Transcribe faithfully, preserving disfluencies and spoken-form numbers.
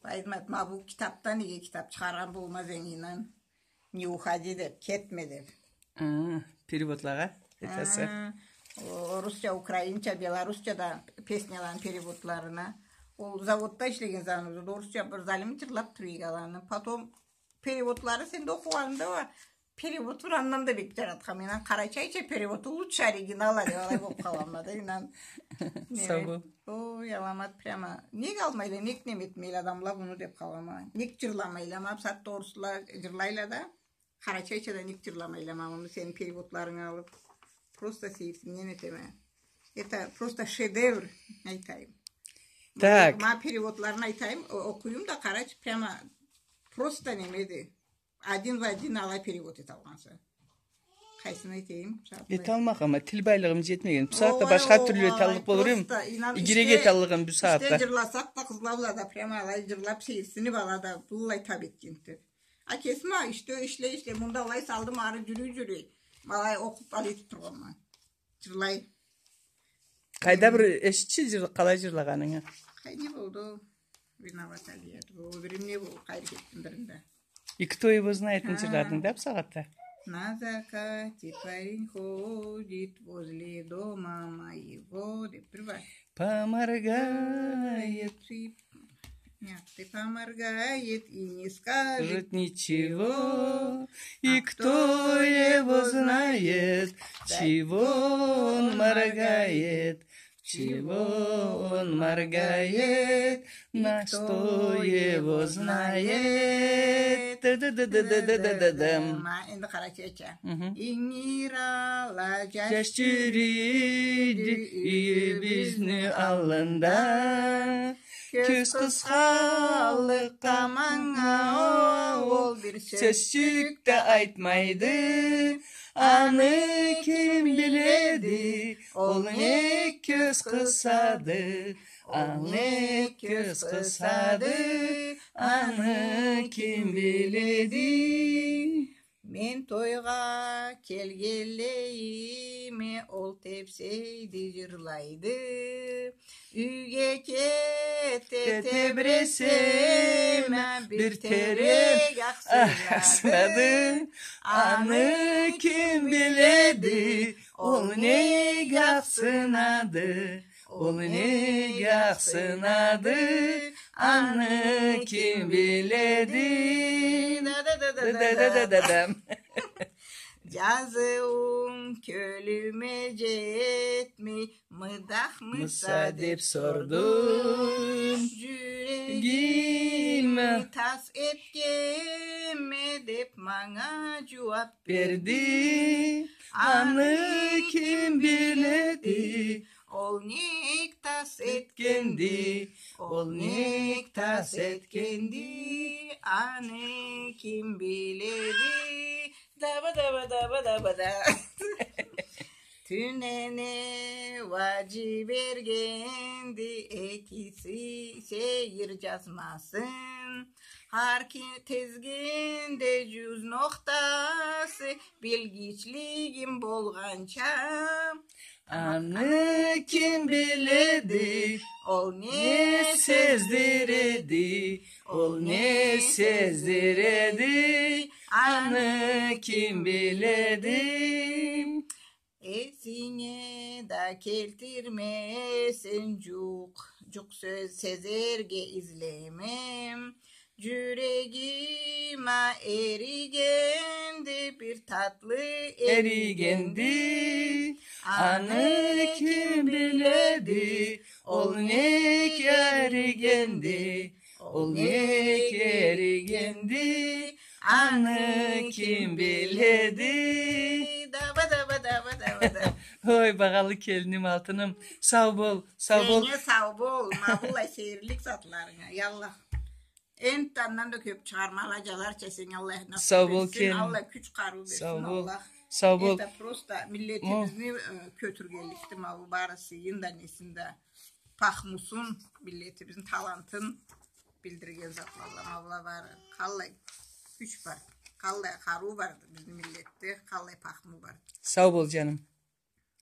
Айтмады, ма бу китапдан неге китап чыгъаргъан болмаз эдинг, не уходи деп, кетме деп. А, переводлагъа айтаса. А, о, орусча, украинча, белорусча да песняланы переводларына. Ол заводда ишлеген заманыбызда орусча бир залим джырлап тура эдик аланы. Потом переводлары сен да окъугъанынг да уа, перевод андан да бек джаратханма. Мен къарачайча перевод лучше оригинала деп алай болуп къалгъанма да, ийнан. Сау бол. Ой, аламат прямо. Нек алмайла, нек неме этмейла адамла муну деп къалгъанма. Нек джырламайла, ма бусагъатда орусла джырлайла да. Къарачайча да нек джырламайла, ма муну сени переводларынгы алып. Просто сейирсинген этеме. Это просто шедевр, айтайым. Так. Ма переводларын айтайым, о-, окъуюм да, къарачы, прямо просто немеди. Один в один алай перевод эталгъанса. Къайсын айтайым? Эталмакъ, ама тил байлыгъым джетмеген. Бусагъатда башха тюрлю эталлыкъ болур эдим. Игирек эталлыкъ эдим бусагъатда. Ишде джырласакъ да, къызла бла да прямо алай джырлап, сейирсинип ала да, быллай тап этгенди. А кесим а ишде ишлей-ишлей, мында алай салдым, ары джюрюй-джюрюй. Алай окъуп, алай этип тургъанма. Джырлай. Къайда бир эшитчи джыр-, къалай джырлагъанынгы. Къайда болду ол? Виноват Алият. Ол биринде болду, къайры кетдим биринде. И кто его знает-ни джырладынг да бусагъатда. На закате парень ходит возле дома моего, деп бир бар. Поморгает. Нет, ты поморгает и не скажет ничего. И кто его знает, чего он моргает, чего он моргает, на что его знает. Ма, энди къарачайча. Ингир ала джаш джюрюйдю юйюбюзню аллында. Кёз къысхалыкъгъа манга ол бир сёзчюк да айтмайды. Аны ким биледи, ол не кёз къысады, ол не кёз къысады, аны ким биледи. Мен тойгъа келгенлейиме ол тепсейди, джырлайды. Юйге кете тебресем а, бир терек ахсынады. Аны ким биледи, ол нек ахсынады, ол нек ахсынады, аны ким биледи. Да-да-да-да-да. Джазыуум кёлюме джетмей, мыдахмыса деп сордум. Джюрегими тас этгенме деп манга джууап берди. Аны ким биледи, ол нек тас этгенди, ол нек тас этгенди, аны ким биледи. Даба, даба, даба, даба, да. Тюнене уа джибергенди эки сейир джазмасын. Хар ки-, тезгинде джюз нокътасы, билгичлигим болгъанча. Аны ким биледи, ол не сездиреди, ол не сездиреди, аны ким биледи. Эсинге да келтирмесенг, джукъ, джукъ сёз сезерге излеме. Джюрегим а эригенди, бир татлы эригенди. Аны ким биледи, ол нек эригенди, ол нек эригенди, аны ким биледи. Даба, даба, даба, даба, даба. Ой, багъалы келиним, алтыным. Сау бол, сау бол. Сеннге сау бол, ма быллай сейирлик затларынга. Яллах. Энтда андан да кёп чыгъармала джазарча сеннге Аллах насып этсин. Сау бол, келин. Аллах кюч, къарыу берсин, Аллах. Сау бол. Это просто миллетибизни, э, кётюргенликди, ма бу бары сыйын да, несин да, пахмусун, миллетибизни талантын билдирген затла, ма была бары. Къаллай кюч бар, къаллай къарыу барды бизни миллетде, къаллай пахму бар. Сау бол, джаным.